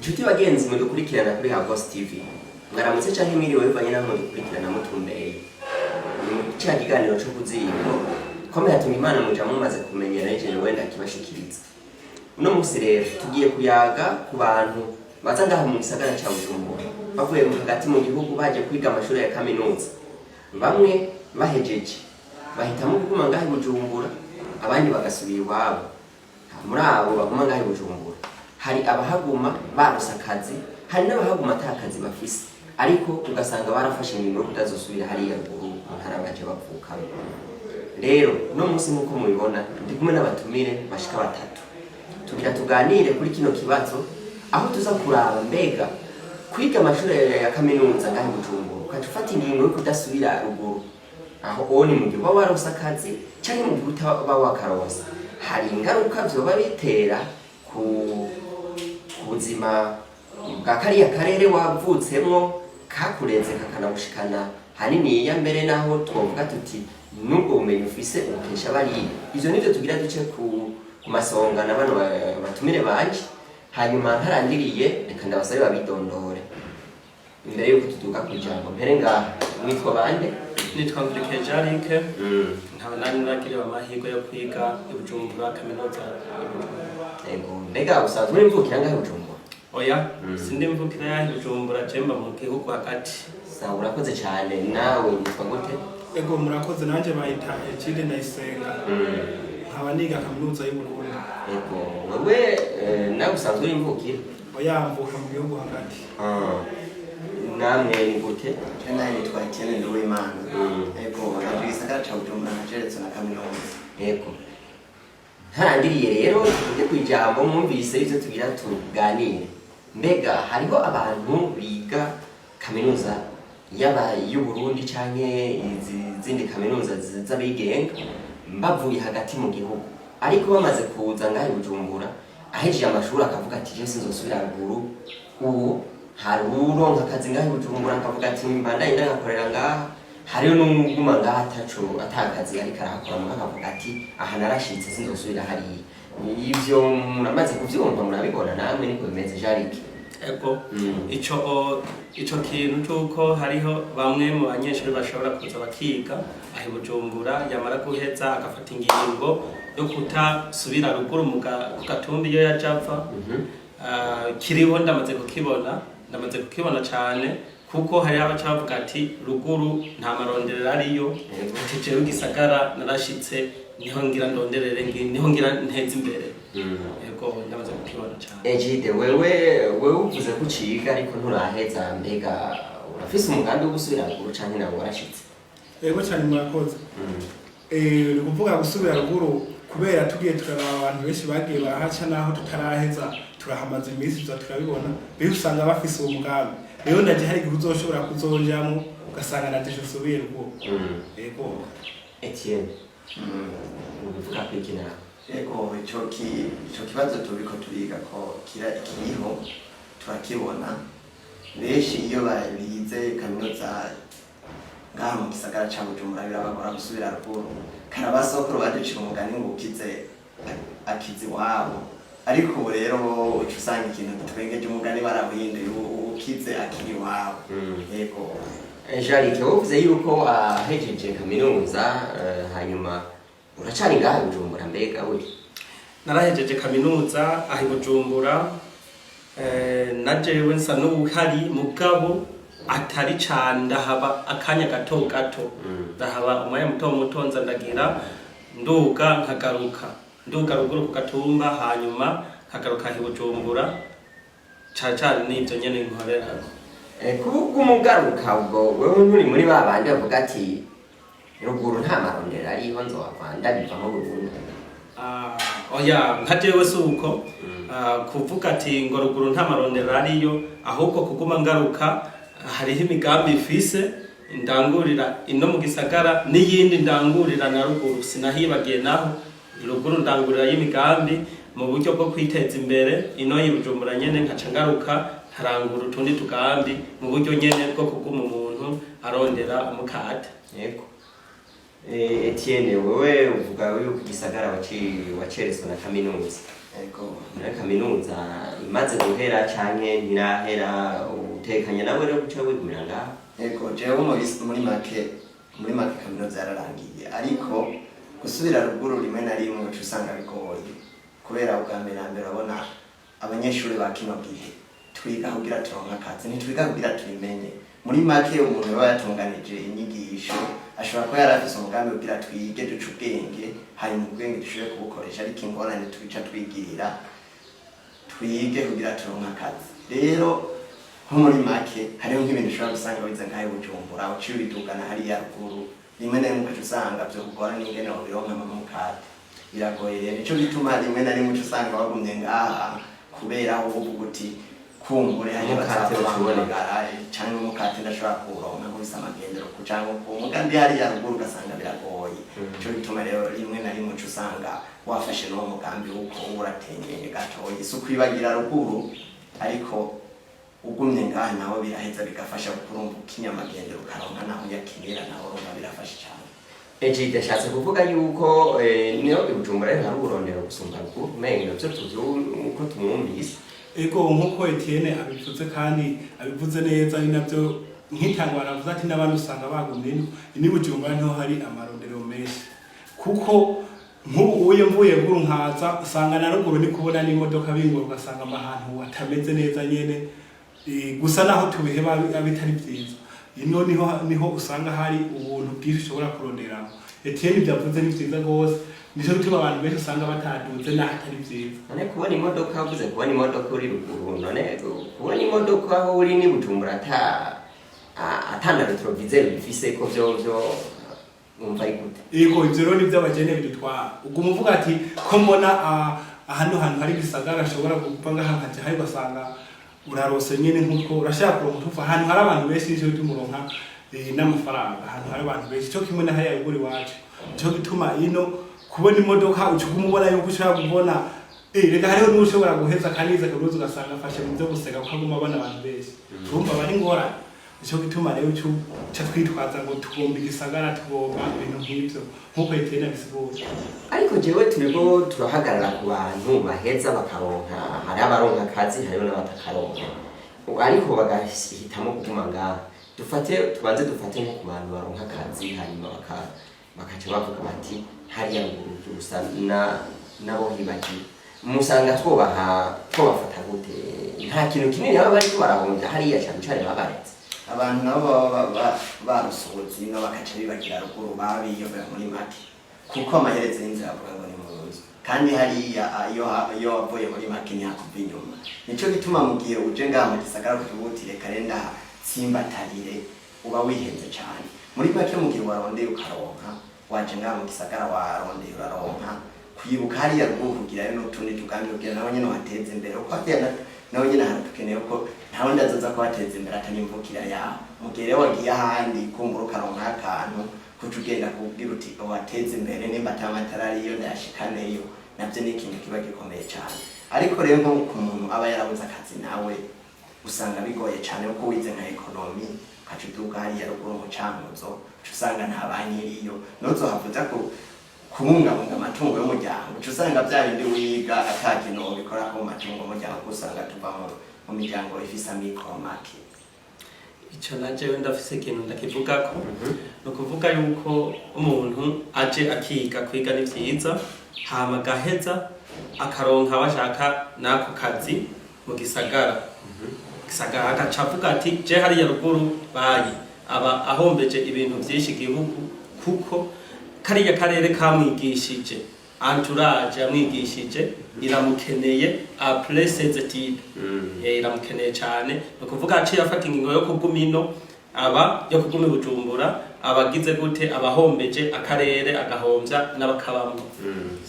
Inshuti bagenzi mudukurikirana kuri Hagos TV, mwaramutse canke mwiriwe bivanye n'aho mudukurikirana mutumbereye. Ni mu ca kiganiro co kuzingo kome yatumye Imana muja mumaze kumenyera ejo wenda kibashikiriza. Uno musi rero tugiye kuyaga ku bantu baza ngaha mu gisagara ca Bujumbura bavuye mu hagati mu gihugu baje kwiga amashuri ya kaminuza. Bamwe bahejeje bahitamo kuguma ngaha i Bujumbura, abandi bagasubira iwabo. Muri abo baguma ngaha i Bujumbura hari abahaguma barose akazi, hari n'abahaguma ata kazi bafise, ariko ugasanga barafashe ingingo yo kutazosubira hariya ruguru mu ntara baje bavukamo. Rero uno munsi, nk'uko mubibona, ndi kumwe n'abatumire bashika batatu. Tugira tuganire kuri kino kibazo, aho tuza kuraba mbega kwiga amashuri ya kaminuza ngaha i Bujumbura ukaca ufata ingingo yo kudasubira ruguru, aho oni mu gihe uba warose akazi canke mu gihe utaba wakaronse, hari ingaruka vyoba bitera ku buzima bwa kariya karere wavutsemwo kakureze kakanagushikana haniniya, mbere naho twovuga tuti n'ubwo bumenyi ufise ubukesha bariya. Ivyo nivyo tugira duce ku masonga na bano batumire banje. Hanyuma ntarandiriye, reka ndabasabe babidondore imbere yuko tuduga ku ijambo. Mpere ngaha, mwitwa bande? Nitwa Nkurikiye Jarike, nkaba nari naragiriwe amahirwe yo kwiga i Bujumbura, kaminuza i Bujumbura. Ego, mbega usanzwe uri imvukira ngaha i Bujumbura? Oya, sindi imvukira yaho i Bujumbura, jemba mu gihugu hagati. Sawa, urakoze cyane. Nawe witwa gute? Ego, murakoze. Nanjye bayita Egide Ndayisenga, nkaba niga kaminuza y'u Burundi. Ego, wewe nawe usanzwe uri imvukira? Oya, mvuka mu gihugu hagati. Ah. Namwe ni gute? Je naye nitwa Etienne Nduwimana. Ego, naje igisagara ca Bujumbura naceretse na kaminuza. Ego, ntarandiriye rero tuvuge ku ijambo. Mwumvise ivyo tugira tuganire. Mbega hariho abantu biga kaminuza yaba y'u Burundi canke izindi kaminuza z'abigenga bavuye hagati mu gihugu, ariko bamaze kuza ngaha i Bujumbura, ahejeje amashuri akavuga ati: "Je sinzosubira ruguru." Ubu hari uronka akazi ngaha i Bujumbura akavuga ati: "Mbandanye ndagakorera ngaha." Hariho n'uguma ngaha ataco, atakazi ariko arahakora, muga akavuga ati: "Aha narashitse, sinzosubira hariya." Ivyo muramaze kuvyumva, murabibona namwe, niko bimeze, Jarike? Ego. Ico kintu c'uko hariho bamwe mu banyeshuri bashobora kuza bakiga aho i Bujumbura, yamara guheza agafata ingingo yo kutasubira ruguru ku gatumba iyo yaja ava. Ah, kiriho, ndamaze kukibona cane, kuko hariho abaca bavuga ati: "Ruguru nta maronderero ariyo." Ati: "Jewe igisagara narashitse, niho ngira ndonderere, niho ngira nteze imbere." Yego, ndamaze kukibona cane. Egide, wewe uvuze ko uciga ariko nturaheza. Mbega urafise umugambi wo gusubira ruguru canke nawe warashitse? Ego cyane, murakoze. Ni ukuvuga gusubira ruguru, kubera tugiye turaraba abantu benshi bagiye barahaca, naho tutaraheza turahamaze iminsi, tuza turabibona. Rero usanga bafise uwo mugambi. Rero ndaje hari igihe uzoshobora kuzojamwo ugasanga naje nsubiye ruguru. Ego. Etienne, ubivuga ko iki nawe? Ego, ico kibazo turiko turiga ko kiriho, turakibona. Benshi iyo bize kaminuza ngaha mu gisagara ca Bujumbura birabagora gusubira ruguru. Karabasokuru baducira umugani ngo ukize akiza iwabo, ariko ubu rero uca usanga ikintu gitwengeje, umugani barawuhinduye, ukize akiri iwabo. Yego. Jarike, wowe yuko wahejeje kaminuza, hanyuma uracari ngaha i Bujumbura, mbega we? Narahejeje kaminuza aho i Bujumbura, na jewe nsa n'ubuhari, mugabo atari cane. Ndahaba akanya gato gato, ndahaba umwanya muto muto, nza ndagira nduga nkagaruka, nduga ruguru ku gatumba, hanyuma nkagaruka aho i Bujumbura. Cane cane n'ivyo nyene nkorerako. Kubw'umugaruka, ubwo wewe nturi muri ba bandi bavuga ati: "Ruguru nta marondera ariho, nzohava ndabivamo burundu"? Ah, oya, nka jewe si uko. Kuvuga ati ngo ruguru nta marondera ariyo, ahubwo kuguma ngaruka hariho imigambi ifise ndangurira ino mu gisagara n'iyindi ndangurira na ruguru. Sinahibagiye, naho ruguru ndangurira y'imigambi mu buryo bwo kwiteza imbere ino y'i Bujumbura nyene, nkaca ngaruka nkarangura utundi tugambi mu buryo nyene bwo kuguma umuntu arondera umukate. Yego. Etienne, wewe uvuga yuko igisagara waceretswe na kaminuza. Ego. Muri kaminuza imaze guhera canke ntirahera, utekanye nawe rero guca wigumira ngaho? Ego, jewe muri make kaminuza yararangiye, ariko gusubira ruguru rimwe na rimwe uca usanga bigoye, kubera ubwa mbere na mbere urabona abanyeshuri ba kino gihe twiga kugira turonke akazi, ntitwiga kugira tubimenye. Muri make, umuntu aba yatunganije inyigisho ashobora kuba yari afise umugambi kugira twige duce ubwenge, hanyuma ubwenge dushobore kubukoresha, ariko ingorane twica twigirira, twige kugira turonke akazi. Rero nko muri make hariho nk'ibintu ushobora gusanga wize nk'ayo Bujumbura, uciye ubidugana hariya ruguru, rimwe na rimwe ugaca usanga vyokugora n'ingene wobironkamo umukate, biragoye. Rero nico gituma rimwe na rimwe uca usanga wagumye ngaha, kubera aho uvuga uti kumbure hariya Umukate bazaza ushobora. bampamagara, canke umukate ndashobora kuwuronka nkubise amagendero ku canke ku mugambi hariya ruguru, ugasanga biragoye. Nico gituma rero rimwe na rimwe uca usanga wafashe n'uwo mugambi wuko uba uratengenye gatoyi. Si ukwibagira ruguru, ariko ugumye ngaha naho biraheza bigafasha, kuko urumva ukinya amagendero ukaronka naho uyakinira, naho urumva birafasha cyane. Egide ashatse kuvuga yuko niyo i Bujumbura rero hari uburondero gusumba ruguru, umengo ivyo tuzi uko tumwumvise. Ego, nk'uko Etienne abivuze, kandi abivuze neza, ari nabyo nk'itangwa aravuze ati n'abandi usanga bagumye ino ni Bujumbura niho hari amarondero menshi, kuko nk'ubu uye mvuye ruguru nkaza usanga na ruguru ni kubona n'imodoka bingora, ugasanga ahantu hatameze neza nyene. Gusa naho tubiheba bitari byiza, ino niho usanga hari ubuntu bwinshi ushobora kuronderamo. Etienne ibyo avuze ni byiza rwose, nico gituma abantu benshi usanga bataduze n'aho atari byiza. None kubona imodoka, uvuze kubona imodoka uri ruguru, none kubona imodoka aho uri ni Bujumbura ata na rétroviseur bifise ko vyo wumva ari gute? Yego, ivyo rero nivyo abagene bidutwara. Uguma uvuga ati ko mbona ahandi hantu hari igisagara ashobora kuva ngaha nkaja hari, ugasanga urarose nyene nkuko urashaka kuronka utuva ahantu hari abantu benshi, nico gituma uronka n'amafaranga ahantu hari abantu benshi, cyo kimwe na hariya ruguru iwacu. Nico gituma ino kubona imodoka uca uguma ubona yuko ushobora kubona reka hariho n'ushobora guheza akaniza kaminuza, ugasanga afashe mu byo guseka kuko aguma abona abantu benshi, urumva aba ari ingorane. Nico gituma rero uca twitwaza ngo tugomba igisagara, tugomba ibintu nk'ivyo, nk'uko Etienne abisigura. Ariko jewe turiko turahagarara ku bantu baheza bakaronka, hari abaronka akazi, hariho n'abatakaronka ariko bagahitamo kuguma ngaha. Dufate, tubanze dufate nko ku bantu baronka akazi, hanyuma bakaca bavuga bati hariya ruguru gusa nabo hibagiwe, musanga twobaha twobafata gute? Nta kintu kinini baba bariko barahomvya hariya, cane cane babaretse. Abantu nabo baba barusohotse ino bakaca bibagira ruguru, baba biyobera muri make, kuko amaherezo y'inzira avuga ngo ni mu nzu, kandi hariya iyo wavuye muri make ntihakuva inyuma. Nico gituma mu gihe uje ngaha mu gisagara kugira uti reka renda tsimbatarire, uba wihenze cane. Muri make, mu gihe warondeye ukaronka, waje ngaha mu gisagara warondeye uraronka, kwibuka hariya ruguru kugirayo n'utundi tugambi kugira nawe nyene wateze imbere, uko hariya nawe nyene haratukeneye, ko nta wundi azoza kubateza imbere atari imvukira yawe. Mu gihe rero wagiye ahandi kumbura ukaronka akantu, kuca ugenda kubwira uti wateze imbere, nimba ata matara ariyo ndayashikaneyo, navyo ni ikintu kiba gikomeye cane. Ariko rero nko ku muntu aba yarabuze akazi nawe usanga bigoye cane, kuko wize nka économie ukaca uduga hariya ruguru mu Cankuzo, uca usanga nta banki iriyo, nuzohava uja kubungabunga amatungo y'umuryango, uca usanga bya bindi wiga ata kintu wobikorako mu matungo y'umuryango, kuko usanga tuva mu miryango ifise amikoro make. Ico na jewe ndafise ikintu ndakivugako. Ni ukuvuga yuko umuntu aje akiga, kwiga ni vyiza, hama agaheza akaronka bashaka n'ako kazi mu gisagara, agaca avuga ati je hariya ruguru bayi, aba ahombeje ibintu vyinshi igihugu, kuko kariya karere kamwigishije, entourage yamwigishije iramukeneye après ses études. Iramukeneye cyane. Ni ukuvuga aciye afata ingingo yo kuguma ino, aba yo kuguma i Bujumbura, abagize gute? Abahombeje akarere, agahomvya n'abakabamwo.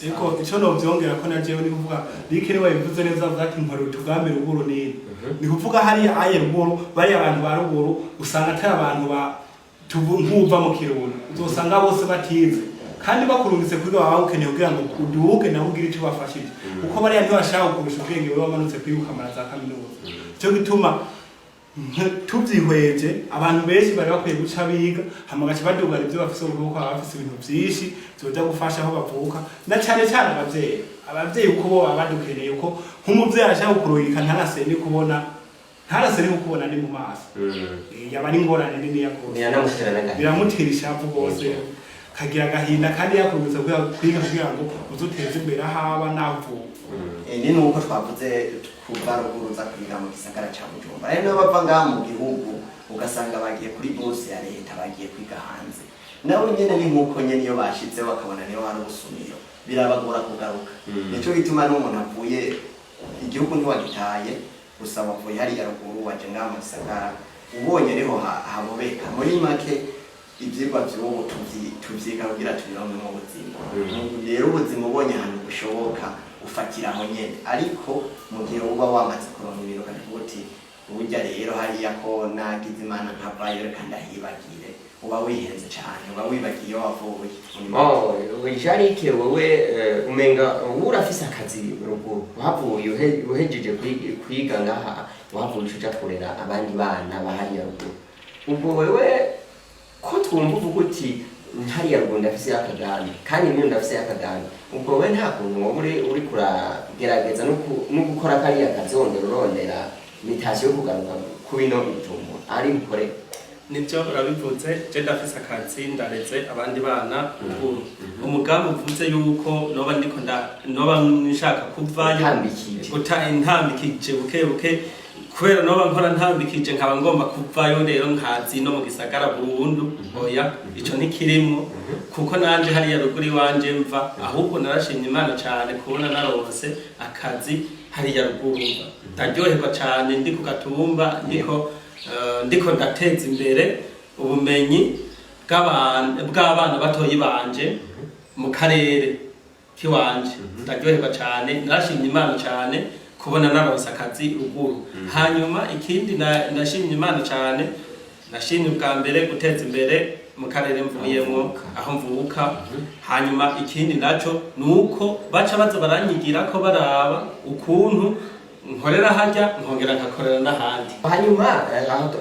Ariko icyo novyongera ko na jewe ni kuvuga Rike niwe yabivuze neza, avuga ati nkora utugambi ruguru nini, ni kuvuga hariya aye ruguru, bariya abantu ba ruguru usanga atari abantu ba nk'uva mu Kirundo, uzosanga bose batize, kandi bakurungitse kwiga baba bagukeneye kugira ngo uduge nawe ugire icyo bafashije, kuko bariya ntibashaka kukurusha ubwenge wewe wamanutse kwiga ukamara za kaminuza. Icyo gituma tuvyihweje abantu benshi bari bakwiye guca biga, hama bagaca badugana ivyo bafise, kuko baba bafise ibintu vyinshi vyoja gufasha aho bavuka, na cane cane abavyeyi. Abavyeyi uko bo baba badukeneye, uko nk'umuvyeyi arashaka kukurungika ntarase kubona, ntarase kukubona ni mu maso. Yaba ari ingorane niniya rwose. Biranamutera n'agahinda. Biramutera ishavu rwose, kagira agahinda, kandi yakurungitse kwiga kugira ngo uzuteze imbere ahaba navuka. Ni nuko twavuze kuva ruguru uza kwiga mu gisagara ca Bujumbura, rero niyo bava ngaha mu gihugu ugasanga bagiye kuri bourse ya leta, bagiye kwiga hanze, nabo nyene ni nkuko nyene iyo bashitse bakabona niyo hari ubusumiro, birabagora kugaruka. Nico gituma n'umuntu avuye igihugu ntiwagitaye gusa, wavuye hariya ruguru waje ngaha mu gisagara, ubonye ariho habobeka. Muri make ivyigwa vy'ubu tuvyiga kugira tubironkemwo ubuzima. Rero ubuzima ubonye ahantu bushoboka ufatira aho nyene, ariko mu gihe uba wamaze kuronka ibintu ukavuga uti burya rero hariya ko nagize Imana nkavayo, reka ndahibagire, uba wihenze cane, uba wibagiye iyo wavuye. Oh, Jarike, wowe umenga wowe urafise akazi ruguru, wahavuye uhejeje kwiga ngaha, wahavuye uca uja kurera abandi bana bahariya ruguru. Ubwo wewe ko twumva uvuga uti hariya ruguru ndafise akagambi kandi niyo ndafise akagambi, ubwo wewe nta kuntu wowe uri kuragerageza no gukora kariya kazi, wongera urondera mutation yo kugaruka ku bino Bujumbura ari bukore? Nibyo urabivuze, je ndafise akazi, ndareze abandi bana ruguru. Umugambi uvuze yuko noba ndiko noba nshaka kuvayo Utambikije. Ntambikije buke buke, kubera noba nkora ntambikije nkaba ngomba kuvayo rero nkazi no mu gisagara burundu, oya, ico ntikirimwo, kuko nanje hariya ruguru iwanje mva. Ahubwo narashimye Imana cane kubona naronse akazi hariya ruguru mva, ndaryoherwa cane ndi ku gatumba, ndiko ndateza imbere ubumenyi bw'abana batoyi banje mu karere kiwanje. Ndaryoherwa cane, narashimye Imana cane kubona naronse akazi ruguru. Hanyuma ikindi nashimye Imana cane, nashimye ubwa mbere guteza imbere mu karere mvuyemwo, aho mvuka. Hanyuma ikindi naco ni uko baca baza baranyigira ko baraba ukuntu nkorera harya, nkongera nkakorera n'ahandi. Hanyuma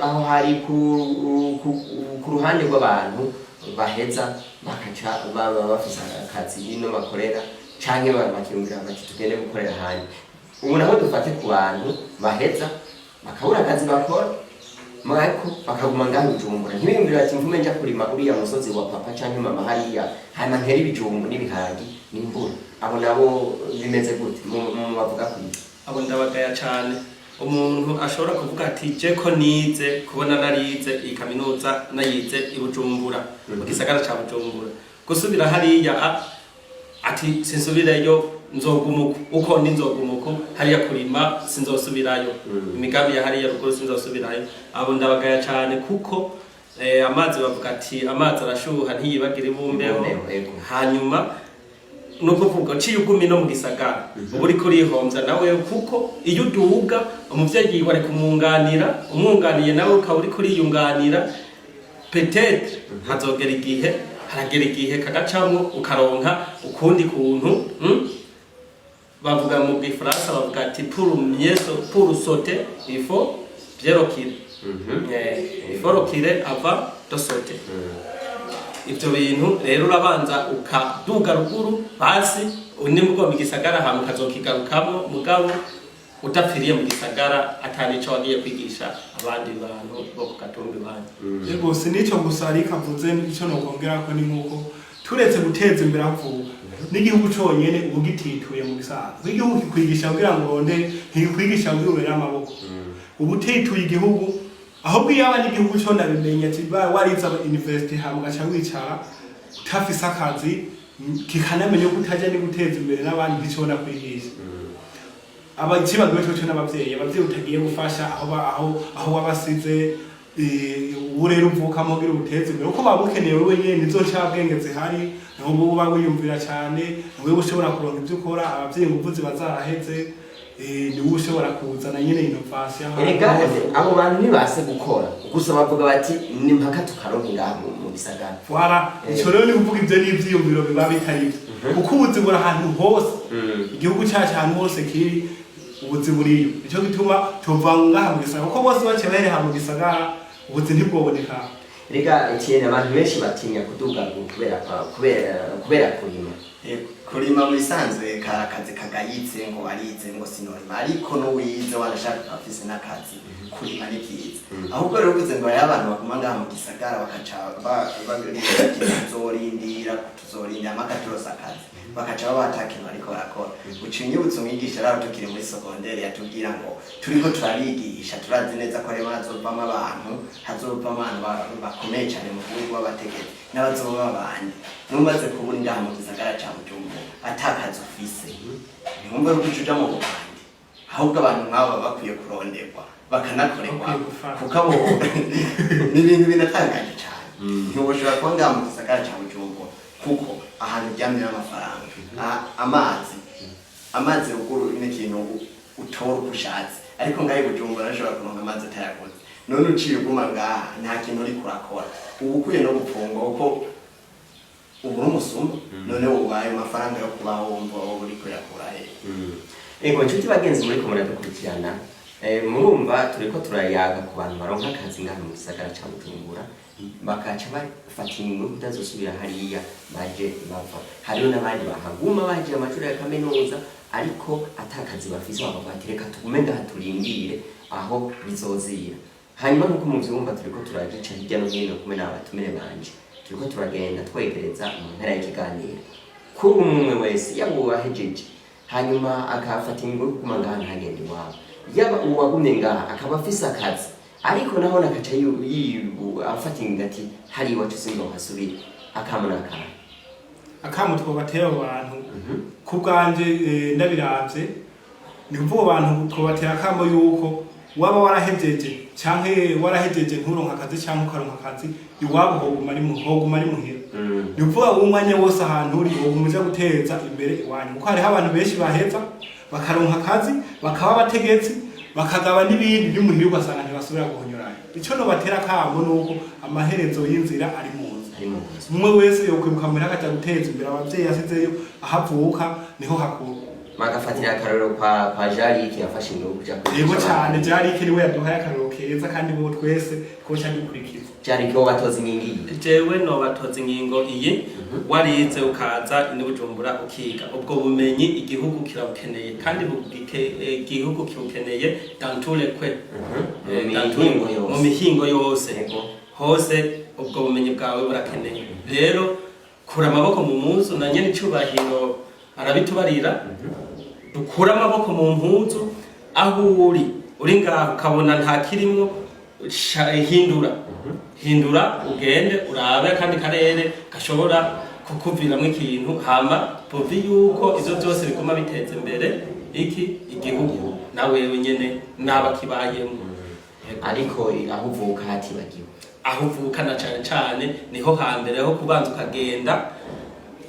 aho hari ku ruhande rw'abantu baheza bakaca baba bafise akazi ino bakorera, canke bakiyumvira bati tugende gukorera ahandi. Ubu naho dufate ku bantu baheza bakabura akazi bakora, ariko bakaguma ngaho i Bujumbura, ntibiyumvire bati mvume nja kurima uriya musozi wa papa canke mama hariya, hanyuma ntere ibijumbu n'ibiharagi n'imbura. Abo nabo bimeze gute? Mu bavuga kwiki? Abo ndabagaya cane. Umuntu ashobora kuvuga ati je ko nize, kubona narize iyi kaminuza, nayize i Bujumbura, mu gisagara ca Bujumbura, gusubira hariya ati sinsubireyo, nzoguma uko ndi, nzoguma uko hariya kurima, sinzosubirayo, imigambi ya hariya ruguru sinzosubirayo, abo ndabagaya cane, kuko amazi bavuga ati amazi arashuha ntiyibagira ibumbeho. Ibumbeho, yego. Hanyuma nukuvuga uciye ugumi no mu gisagara uba uriko urihomvya nawe, kuko iyo uduga umuvyeyi wari kumwunganira, umwunganiye nawe ukaba uriko uriyunganira. Peut-être hazogera igihe, haragera igihe kagacamwo ukaronka ukundi kuntu. Bavuga mu gifaransa, bavuga ati pour mieux pour sauter il faut bien reculer. Il faut reculer avant de sauter. Ivyo bintu rero urabanza ukaduga ruguru basi nimba mu gisagara, hama ukazokigarukamo, mugabo udapfiriye mu gisagara atanico wagiye kwigisha abandi bantu bo ku gatumba iwanyu. Yego, si n'icyo gusa, ariko avuze icyo nokongera ko ni nk'uko turetse guteza imbere aho uvuka n'igihugu conyene uba ugitituye. Mu bisanzwe igihugu kikwigisha kugira ngo uronde, ntikikwigisha kugira urere amaboko. Uba utituye igihugu. Ahubwo iyo aba n'igihugu co ndabimenya ati warize university hama ugaca wicara utafise akazi, kikanamenya ko utaja ni guteza imbere n'abandi, nticobona kwigisha. Aba ikibazo cyo n'abavyeyi, abavyeyi utagiye gufasha aho aho wabasize, ubu rero uvukamo kugira ubuteze imbere uko babukeneye. Wewe nyene nizo ncabwenge zihari, niho uba wiyumvira cyane, niwe ushobora kuronka ibyo ukora. Abavyeyi inguvu ziba zaraheze, niwe ushobora kuzana nyene innovation. Erega abo bantu ntibase gukora gusa, bavuga bati ni mpaka tukaronka ngaha mu bisagara. Voilà, ico rero ni kuvuga ivyo n'ivyiyumviro biba bitari byo, kuko ubuzi buri ahantu hose. Igihugu cyacu ahantu hose kiri ubuzi buriyo. Nico gituma tuva ngaha mu gisagara, kuko bose baciye bahereha mu gisagara, ubuzi ntibwoboneka. Rega ikintu abantu benshi batinya kuduga ngo kubera kurima. Yego. Kurima mu bisanzwe kari akazi kagayitse, ngo warize ngo sinorima, ariko n'uwize wanashaka afise n'akazi, kurima ni byiza. Ahubwo rero uvuze ngo hariho abantu baguma ngaha mu gisagara bakaca tuzorindira mpaka turose akazi, bakaca baba ata kintu bariko barakora. Uca unyibutsa umwigisha rero tukiri muri secondaire yatubwira ngo turiko turabigisha, turazi neza ko rero hazovamo abantu, hazovamo abantu bakomeye cyane mu gihugu b'abategetsi n'abazoba babandi. Numaze kubura ngaha mu gisagara ca Bujumbura atakazi ufise, ntiwumva yuko uca uja mu bubandi. Ahubwo abantu nk'abo baba bakwiye kuronderwa bakanakorerwa. Bakwiye gufashwa. Kuko abo ni ibintu binatangaje cyane. Ntiwoshobora kuba ngaha mu gisagara ca Bujumbura, kuko ahantu uryamye n'amafaranga, amazi ruguru ni ikintu utora uko ushatse, ariko ngaha i Bujumbura nashobora kuronka amazi atayaguze. None uciye uguma ngaha nta kintu uriko urakora, uba ukwiye no gupfungwa kuko uba uri umusuma. None ubaye amafaranga yo kubaho wumva wowe uriko uyakura hehe? Ego, nshuti bagenzi muri ko muradukurikirana, murumva turiko turayaga ku bantu baronka akazi ngaha mu gisagara ca Bujumbura, bakaca bafata ingingo yo kutazosubira hariya baje bava. Hariho n'abandi bahaguma baje amashuri ya kaminuza ariko ata kazi bafise, bakavuga ati reka tugume ngaha turindire aho bizozira. Hanyuma nk'uko muvyumva, turiko turagica hirya no hino kumwe n'abatumire banje, turiko turagenda twegereza mu mpera y'ikiganiro. Kuri umwe wese, yaba uwahejeje hanyuma akafata ingingo yo kuguma ngaha ntagende iwabo, yaba uwagumye ngaha akaba afise akazi ariko naho nakaca afata ingingo ati hari iwacu sinzohasubira, akamo n'akahe? Akamo twobatera abo bantu, ku bwanje ndabiravye, ni kuvuga abantu twobatera akamo yuko waba warahejeje canke warahejeje nturonka akazi canke ukaronka akazi, iwabo hoguma ari muhira. Ni ukuvuga uwo mwanya wose ahantu uri woguma uja guteza imbere iwanyu, kuko hariho abantu benshi baheza bakaronka akazi, bakaba abategetsi, bakagaba n'ibindi by'umuhira, ugasanga ntibasubira guhonyorayo. Ico nobatera akamo nuko amaherezo y'inzira ari mu nzu. Ari mu nzu. Umwe wese yokwibuka muhira akaja guteza imbere abavyeyi yasizeyo, aho avuka niho hakuru. Bagafatira akarorero kwa Jarike yafashe ingingo yo kuja kwigisha Yego abana. cane, Jarike niwe yaduhaye akarorero keza kandi bo twese twoca dukurikiza. Jarike, wo batoza ingingo iyi? Jewe nobatoza ingingo iyi: warize ukaza ini Bujumbura ukiga, ubwo bumenyi igihugu kirabukeneye, kandi igihugu kibukeneye dans tous les coins. Mu mihingo yose. Mu mihingo yose. Hose ubwo bumenyi bwawe burakeneye. Rero kura amaboko mu muzu, na nyene icubahiro arabitubarira, dukure amaboko mu mpuzu. Aho uri, uri ngaho ukabona nta kirimwo, hindura, hindura, ugende urabe akandi karere gashobora kukuviramwo ikintu. Hama pourvu yuko ivyo byose biguma biteza imbere iki igihugu na wewe nyene n'abakibayemwo. Yego. Ariko aho uvuka hatibagiwe. Aho uvukana cane cane niho hambere ho kubanza ukagenda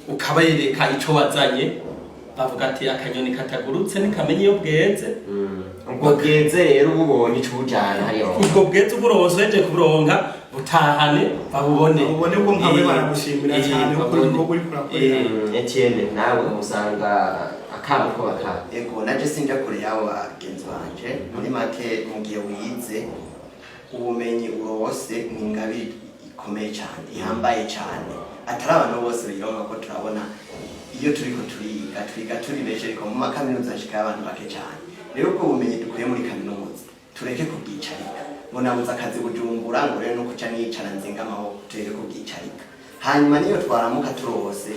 ukabereka ico wazanye. Bavuga ati akanyoni katagurutse ntikamenya iyo bweze. Ubwo bweze rero uba ubonye ico ubujana hariya. Ubwo bweze uburonse, uhejeje kuburonka, butahane babubone. Babubone, ubwo nkawe baragushimira cyane kuko babone. ibikorwa uriko urakorera. Etienne, nawe usanga akamo ko bakaba? Ego, naje sinja kure y'abo bagenzi banje. Muri make, mu gihe wize, ubumenyi urose ni ingabire ikomeye cyane, ihambaye cyane, atari abantu bose bironka, ko turabona iyo turiko turiga, twiga turi benshi, ariko mu makaminuza hashikayo abantu bake cyane. Rero ubwo bumenyi dukuye muri kaminuza tureke kubwicarika ngo nabuze akazi Bujumbura, ngo rero nuko uca nicara nzinga amaboko. Tureke kubwicarika. Hanyuma niyo twaramuka turose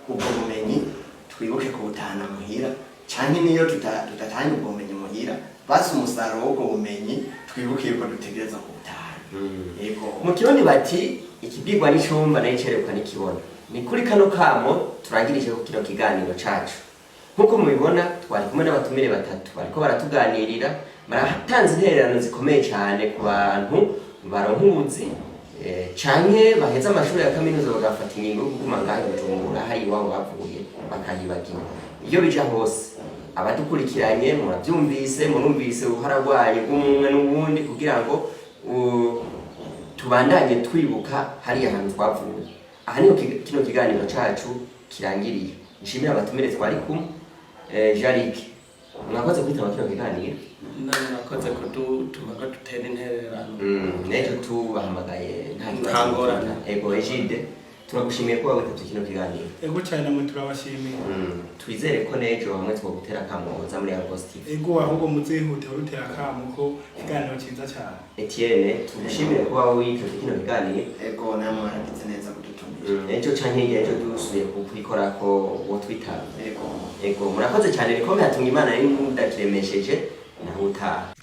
ubwo bumenyi, twibuke kubutahana muhira, canke niyo tudatahanye ubwo bumenyi muhira, basi umusaruro w'ubwo bumenyi twibuke yuko dutegerezwa kubutahana. Yego. Mu Kirundi bati ikibwirwa n'icumba nayo icerekwa n'ikibona. Ni kuri kano kamo turangirije ku kino kiganiro cacu. Nk'uko mubibona, twari kumwe n'abatumire batatu bariko baratuganirira, baratanze intererano zikomeye cyane ku bantu baronka ubuzi canke baheza amashuri ya kaminuza bagafata ingingo yo kuguma ngaho i Bujumbura, hari iwabo bavuye bakahibagira. Iyo bija hose, abadukurikiranye murabyumvise, murumvise uruhara rwanyu rw'umwe n'uwundi kugira ngo tubandanye twibuka hariya hantu twavuye. Aha niho kino kiganiro cacu kirangiriye. Nshimira abatumire twari kumwe. Jarike, mwakoze kwitaba kino kiganiro. Namwe mwakoze kudutuma ko dutera intererano. N'ejo tubahamagaye nta kibazo. Nta ngorane. Ego, Egide. Turagushimiye kuba witabye kino kiganiro. Ego cyane, namwe turabashimiye. Twizere ko n'ejo hamwe twogutera akamo woza muri Argos TV. Ego, ahubwo muzihute rutera akamo ko ikiganiro cyiza cyane. Etienne, tugushimire kuba witabye kino kiganiro. Ego, namwe mwaragize neza kudutumira. Ejo canke hirya ejo dusubiye kubikorako wotwitaba. Ego. Ego, murakoze cyane. Rikomeye, atunga Imana, ndakiremesheje naho utaha.